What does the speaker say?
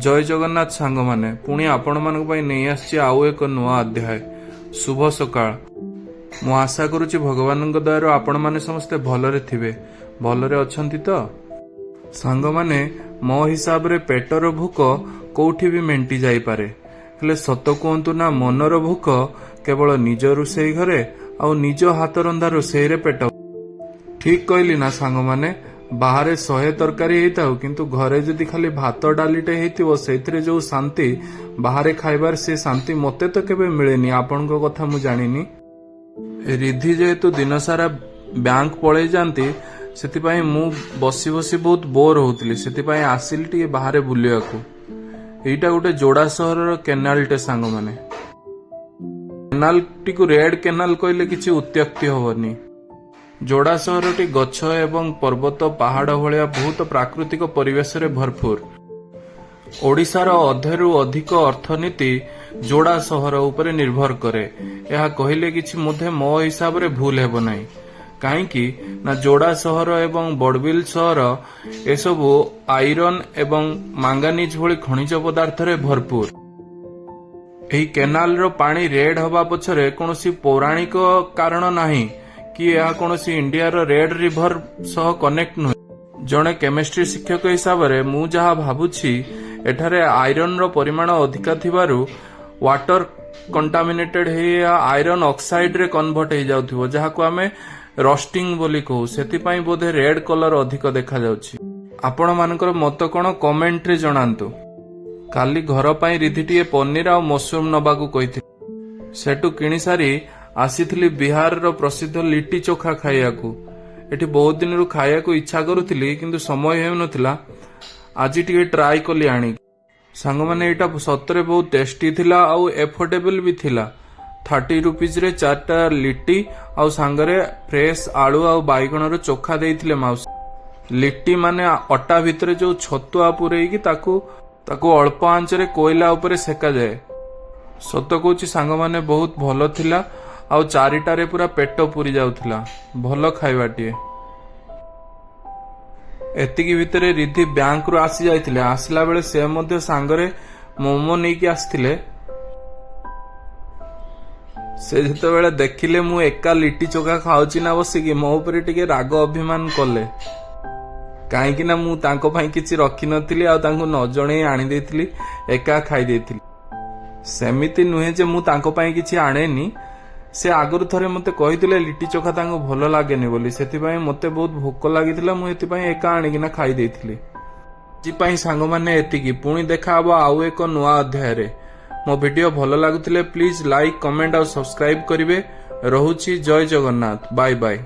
ଜୟ ଜଗନ୍ନାଥ ସାଙ୍ଗମାନେ, ପୁଣି ଆପଣମାନଙ୍କ ପାଇଁ ନେଇ ଆସିଛି ଆଉ ଏକ ନୂଆ ଅଧ୍ୟାୟ। ଶୁଭ ସକାଳ। ମୁଁ ଆଶା କରୁଛି ଭଗବାନଙ୍କ ଦୟାରୁ ଆପଣମାନେ ସମସ୍ତେ ଭଲରେ ଥିବେ। ଭଲରେ ଅଛନ୍ତି ତ ସାଙ୍ଗମାନେ? ମୋ ହିସାବରେ ପେଟର ଭୋକ କୋଉଠି ବି ମେଣ୍ଟି ଯାଇପାରେ, ହେଲେ ସତ କୁହନ୍ତୁ ନା, ମନର ଭୋକ କେବଳ ନିଜ ରୋଷେଇ ଘରେ ଆଉ ନିଜ ହାତ ରନ୍ଧା ରୋଷେଇରେ ପେଟ। ଠିକ କହିଲି ନା ସାଙ୍ଗମାନେ? ବାହାରେ 100 ତରକାରୀ ହେଇଥାଉ, କିନ୍ତୁ ଘରେ ଯଦି ଖାଲି ଭାତ ଡାଲିଟେ ହେଇଥିବ, ସେଇଥିରେ ଯୋଉ ଶାନ୍ତି, ବାହାରେ ଖାଇବାରେ ସେ ଶାନ୍ତି ମତେ ତ କେବେ ମିଳେନି। ଆପଣଙ୍କ କଥା ମୁଁ ଜାଣିନି। ରିଧି ଯେହେତୁ ଦିନସାରା ବ୍ୟାଙ୍କ ପଳେଇ ଯାଆନ୍ତି, ସେଥିପାଇଁ ମୁଁ ବସି ବସି ବହୁତ ବୋର ହଉଥିଲି। ସେଥିପାଇଁ ଆସିଲି ଟିକେ ବାହାରେ ବୁଲିବାକୁ। ଏଇଟା ଗୋଟେ ଯୋଡା ସହରର କେନାଲଟେ ସାଙ୍ଗମାନେ। କେନାଲଟିକୁ ରେଡ କେନାଲ କହିଲେ କିଛି ଅତ୍ୟୁକ୍ତି ହବନି। ଯୋଡା ସହରଟି ଗଛ ଏବଂ ପର୍ବତ ପାହାଡ ଭଳିଆ ବହୁତ ପ୍ରାକୃତିକ ପରିବେଶରେ ଭରପୁର। ଓଡ଼ିଶାର ଅଧେରୁ ଅଧିକ ଅର୍ଥନୀତି ଯୋଡା ସହର ଉପରେ ନିର୍ଭର କରେ, ଏହା କହିଲେ କିଛି ମଧ୍ୟ ମୋ ହିସାବରେ ଭୁଲ ହେବ ନାହିଁ। କାହିଁକି ନା ଯୋଡା ସହର ଏବଂ ବଡବିଲ ସହର ଏସବୁ ଆଇରନ୍ ଏବଂ ମାଙ୍ଗାନିଜ ଭଳି ଖଣିଜ ପଦାର୍ଥରେ ଭରପୁର। ଏହି କେନାଲର ପାଣି ରେଡ୍ ହବା ପଛରେ କୌଣସି ପୌରାଣିକ କାରଣ ନାହିଁ କି ଏହା କୌଣସି ଇଣ୍ଡିଆର ରେଡ୍ ରିଭର ସହ କନେକ୍ଟ ନୁହେଁ। ଜଣେ କେମିଷ୍ଟ୍ରି ଶିକ୍ଷକ ହିସାବରେ ମୁଁ ଯାହା ଭାବୁଛି, ଏଠାରେ ଆଇରନ୍ର ପରିମାଣ ଅଧିକା ଥିବାରୁ ୱାଟର କଣ୍ଟାମିନେଟେଡ୍ ହେଇ ଏହା ଆଇରନ୍ ଅକ୍ସାଇଡରେ କନଭର୍ଟ ହେଇଯାଉଥିବ, ଯାହାକୁ ଆମେ ରଷ୍ଟିଂ ବୋଲି କହୁ। ସେଥିପାଇଁ ବୋଧେ ରେଡ୍ କଲର ଅଧିକ ଦେଖାଯାଉଛି। ଆପଣମାନଙ୍କର ମତ କଣ, କମେଣ୍ଟରେ ଜଣାନ୍ତୁ। କାଲି ଘର ପାଇଁ ରିଧି ଟିକେ ପନିର ଆଉ ମସରୁମ ନବାକୁ କହିଥିଲି। ସେଠୁ କିଣି ସାରି ଆସିଥିଲି ବିହାରର ପ୍ରସିଦ୍ଧ ଲିଟି ଚୋଖା ଖାଇବାକୁ। ଏଠି ବହୁତ ଦିନରୁ ଖାଇବାକୁ ଇଚ୍ଛା କରୁଥିଲି, କିନ୍ତୁ ସମୟ ହେଉନଥିଲା। ଆଜି ଟିକେ ଟ୍ରାଏ କଲି ଆଣିକି। ସାଙ୍ଗମାନେ, ଏଇଟା ସତରେ ବହୁତ ଟେଷ୍ଟି ଥିଲା ଆଉ ଏଫୋର୍ଡେବଲ ବି ଥିଲା। 30 ରୁପିଜରେ ଚାରିଟା ଲିଟି ଆଉ ସାଙ୍ଗରେ ଫ୍ରେଶ ଆଳୁ ଆଉ ବାଇଗଣର ଚୋଖା ଦେଇଥିଲେ ମାଉସୀ। ଲିଟି ମାନେ ଅଟା ଭିତରେ ଯୋଉ ଛତୁଆ ପୁରେଇକି ତାକୁ ତାକୁ ଅଳ୍ପ ଆଞ୍ଚରେ କୋଇଲା ଉପରେ ସେକାଯାଏ। ସତ କହୁଛି ସାଙ୍ଗମାନେ, ବହୁତ ଭଲ ଥିଲା ଆଉ ଚାରିଟାରେ ପୁରା ପେଟ ପୁରି ଯାଉଥିଲା। ଭଲ ଖାଇବାଟିଏ। ଏତିକି ଭିତରେ ରିଧି ବ୍ୟାଙ୍କରୁ ଆସି ଯାଇଥିଲେ। ଆସିଲା ବେଳେ ସେ ମଧ୍ୟ ସାଙ୍ଗରେ ମୋମୋ ନେଇକି ଆସିଥିଲେ। ସେ ଯେତେବେଳେ ଦେଖିଲେ ମୁଁ ଏକା ଲିଟି ଚୋଖା ଖାଉଛି ନା ବସିକି, ମୋ ଉପରେ ଟିକେ ରାଗ ଅଭିମାନ କଲେ। କାହିଁକି ନା ମୁଁ ତାଙ୍କ ପାଇଁ କିଛି ରଖିନଥିଲି ଆଉ ତାଙ୍କୁ ନ ଜଣେଇ ଆଣିଦେଇଥିଲି, ଏକା ଖାଇ ଦେଇଥିଲି। ସେମିତି ନୁହେଁ ଯେ ମୁଁ ତାଙ୍କ ପାଇଁ କିଛି ଆଣେନି। ସେ ଆଗରୁ ଥରେ ମତେ କହିଥିଲେ ଲିଟି ଚୋଖା ତାଙ୍କୁ ଭଲ ଲାଗେନି ବୋଲି। ସେଥିପାଇଁ ମତେ ବହୁତ ଭୋକ ଲାଗିଥିଲା, ମୁଁ ଏଥିପାଇଁ ଏକା ଆଣିକିନା ଖାଇ ଦେଇଥିଲି। ଆଜି ପାଇଁ ସାଙ୍ଗମାନେ ଏତିକି। ପୁଣି ଦେଖା ହବ ଆଉ ଏକ ନୂଆ ଅଧ୍ୟାୟରେ। ମୋ ଭିଡିଓ ଭଲ ଲାଗୁଥିଲେ ପ୍ଲିଜ ଲାଇକ୍, କମେଣ୍ଟ ଆଉ ସବସ୍କ୍ରାଇବ କରିବେ। ରହୁଛି, ଜୟ ଜଗନ୍ନାଥ, ବାଏ ବାଏ।